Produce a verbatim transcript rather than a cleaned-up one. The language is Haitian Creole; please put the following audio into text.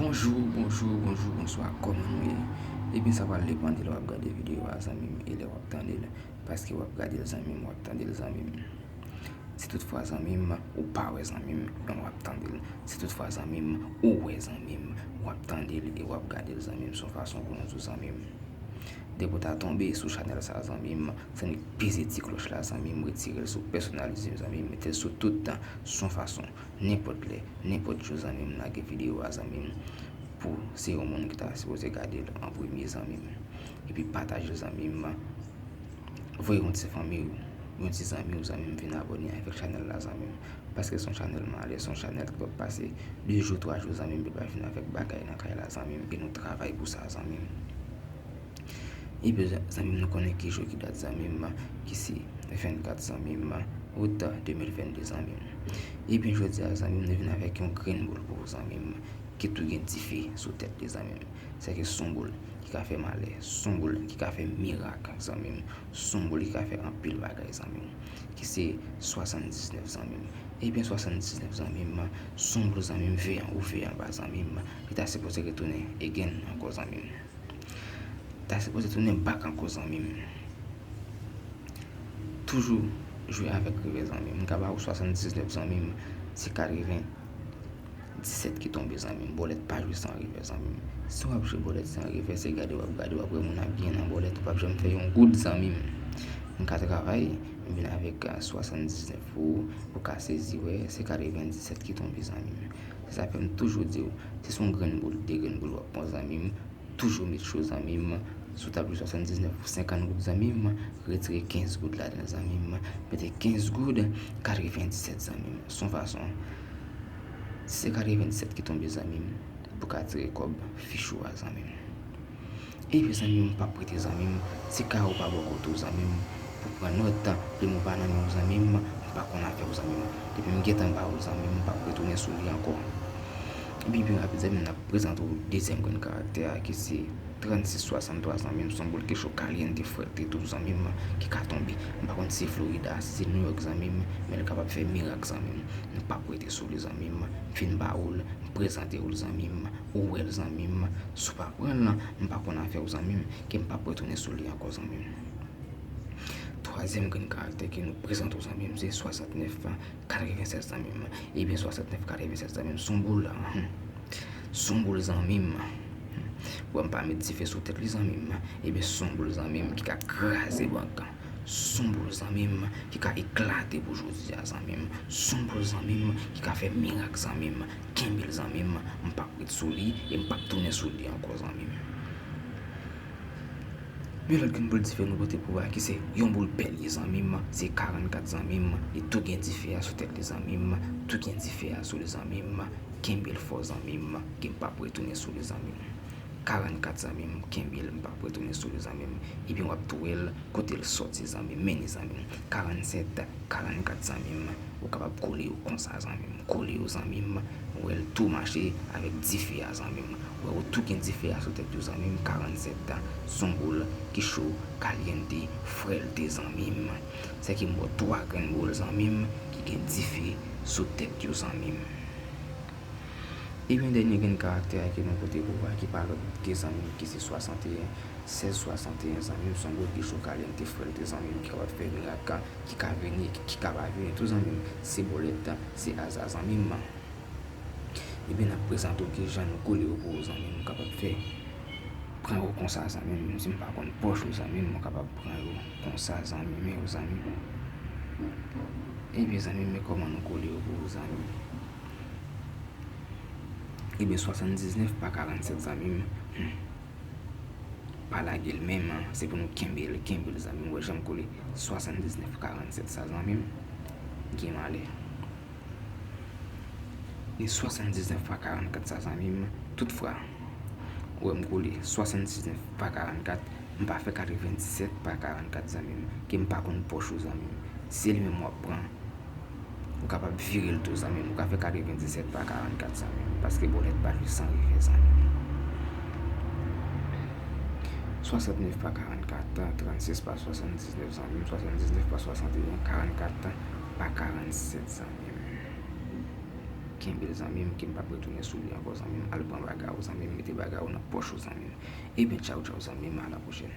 Bonjou, bonjou, bonjou, bonswa, kòman nou ye? Ebyen, sa pral depann de lè w ap gade videyo a, zanmi m, e lè w ap tande l. Paske w ap gade l, zanmi m, w ap tande l, zanmi m. Si toutfwa, zanmi m, ou pa wè, zanmi m, men w ap tande l. Si toutfwa, zanmi m, ou wè, zanmi m, w ap tande l e w ap gade l, zanmi m, se yon fason pou nou di w, zanmi m. Depi w ta tonbe sou chanèl sa, zanmi m, se annik peze ti klòch la, zanmi m, retire l sou pèsonalize, zanmi m, mete l sou tout tan, se yon fason. Nenpòt lè, nenpòt jou, zanmi m, lage videyo a, zanmi m, pou se yon moun ki ta sipoze gade l an premye, zanmi m. Epi pataje l, zanmi m. Voye yon ti fanmi w, yon ti zanmi w, zanmi m, vin abòne avèk chanèl la, zanmi m. Paske se yon chanèl malè, se yon chanèl ki p ap pase de jou, twa jou, zanmi m, li pa vin avèk bagay nan kay la, zanmi m, e nou travay pou sa, zanmi m. Epi, zanmi m, nou konnen ki jou ki dat, zanmi m, ki se vennkat, zanmi m, out de mil vennde, zanmi m. Ebyen, jodi a, zanmi m, nou vin avèk yon grenn boul pou ou, zanmi m, ki tou gen dife sou tèt li, zanmi m. Sèke se yon boul ki ka fè malè, se yon boul ki ka fè mirak, zanmi m, se yon boul ki ka fè anpil bagay, zanmi m, ki se swasanndiznèf, zanmi m. Ebyen, swasanndiznèf, zanmi m, se yon boul, zanmi m, veye an wo, veye anba, zanmi m, li ta sipoze retounen again ankò, zanmi m. Ta sipoze tounen back ankò, zanmi m. Toujou jwe avèk revè, zanmi m. M ka ba ou swasanndiznèf, zanmi m, se katrevenndisèt ki tonbe, zanmi m. Bòlèt pa jwe san revè, zanmi m. Si w ap jwe bòlèt san revè, se gade w ap gade, w ap wè moun ap genyen nan bòlèt, ou p ap janm fè yon goud, zanmi m. M ka travay, m vin avèk, ah, swasanndiznèf pou ou, ou ka sezi wè, se katrevenndisèt ki tonbe, zanmi m. Se sa fè m toujou di w, si se yon grenn boul, de grenn boul w ap pran, zanmi m, toujou met cho, zanmi m. Si w t ap jwe swasanndiznèf pou senkant goud, zanmi m, retire kenz goud ladan l, zanmi m. Mete kenz goud, katrevenndisèt, zanmi m. Se yon fason. Si se katrevenndisèt ki tonbe, zanmi m, pou ka tire kòb fich ou a, zanmi m. Epi, zanmi m, m p ap prete, zanmi m. Si kay ou pa bò kote w, zanmi m, pou pran nòt, plim ou pa nan men w, zanmi m, m pa konn afè w, zanmi m. Depi m gentan ba ou l, zanmi m, m p ap retounen sou li ankò. Epi, byen rapid, zanmi m, n ap prezante w dezyèm grenn karaktè a, ki se trannsis swasanntwa, zanmi m, se yon boul ki cho, caliente, fuerte tou, zanmi m, ki ka tonbe. M pa konn si se Florida, si se New York, zanmi m, men l kapab fè mirak, zanmi m. M p ap rete sou li, zanmi m. M fin ba ou l, m prezante w l, zanmi m. Ou wè l, zanmi m. Si w pa pran l, m pa konn afè w, zanmi m, ke m p ap retounen sou li ankò, zanmi m. Twazyèm grenn karaktè ke nou prezante w, zanmi m, se swasantnèf katrevennsèt, zanmi m. Ebyen, swasantnèf katrevennsèt, zanmi m, se yon boul, hmm. Se yon boul, zanmi m. Bon, m pa met dife sou tèt li, zanmi m. Ebyen, se yon boul, zanmi m, ki ka kraze bank. Se yon boul, zanmi m, ki ka eklate pou jodi a, zanmi m. Se yon boul, zanmi m, ki ka fè mirak, zanmi m. Kenbe l, zanmi m. M p ap ret sou li e m p ap tounen sou li ankò, zanmi m. Men lòt grenn boul dife nou pote pou ou a, ki se yon boul pè l ye, zanmi m, se karannkat, zanmi m, li tou gen dife a sou tèt li, zanmi m, tou gen dife a sou li, zanmi m, kenbe l fò, zanmi m, ke m p ap retounen sou li, zanmi m. Karannkat, zanmi m, kenbe l, m p ap retounen sou li, zanmi m. Ebyen, w ap tou wè l kote l sòti, zanmi m, men li, zanmi m. Karannsèt, karannkat, zanmi m, ou kapab kole yo konsa, zanmi m. Kole yo, zanmi m. Ou wè l tou mache avèk dife a, zanmi m. Ou wè yo tou gen dife a sou tèt yo, zanmi m. Karannsèt, se yon boul ki cho, caliente, fuerte, zanmi m. Sèke m ba w twa grenn boul, zanmi m, ki gen dife sou tèt yo, zanmi m. Ebyen, dènye grenn karaktè a ke nou pote pou ou a, ki pa lòt ke, zanmi m, ki se swasanteyen, sèz swasanteyen, zanmi m, se yon boul ki cho, caliente, fuerte, zanmi m, ki kapab fè mirak, ki ka vini, ki, ki ka pa vini tou, zanmi m. Se bòlèt, se aza, zanmi m. Ebyen, n ap prezante w ki jan nou kole yo pou ou, zanmi m, ou kapab fè. Pran yo konsa, zanmi m, menm si m pa konn pòch ou, zanmi m, ou kapab pran yo konsa, zanmi m, men yo, zanmi m. Ebyen, zanmi m, men kòman nou kole yo pou ou, zanmi m. Ebyen, swasanndiznèf pa karannsèt, zanmi m. Hmm. Pa lage l menm, se pou nou kenbe l, kenbe l, zanmi m. Ou wè jan m kole swasanndiznèf karannsèt sa, zanmi m. Gen malè. E swasanndiznèf pa karannkat sa, zanmi m, toutfwa, ou wè m kole swasanndiznèf pa karannkat, m pa fè katrevenndisèt pa karannkat, zanmi m, ke m pa konn pòch ou, zanmi m. Se li menm w ap pran. Ou kapab vire l tou, zanmi m. Ou ka fè katrevenndisèt pa karannkat, zanmi m. Paske bòlèt pa jwe san revè, zanmi m. Swasantnèf pa karannkat, trannsis pa swasanndiznèf, zanmi m. Swasanndiznèf pa swasanteyen, karannkat pa karannsèt, zanmi m. Kenbe l zanmi m, ke m p ap retounen sou li ankò zanmi m. Al pran bagay ou zanmi m, mete bagay ou nan pòch ou zanmi m. Ebyen, tchaw tchaw zanmi m, a la pwochèn.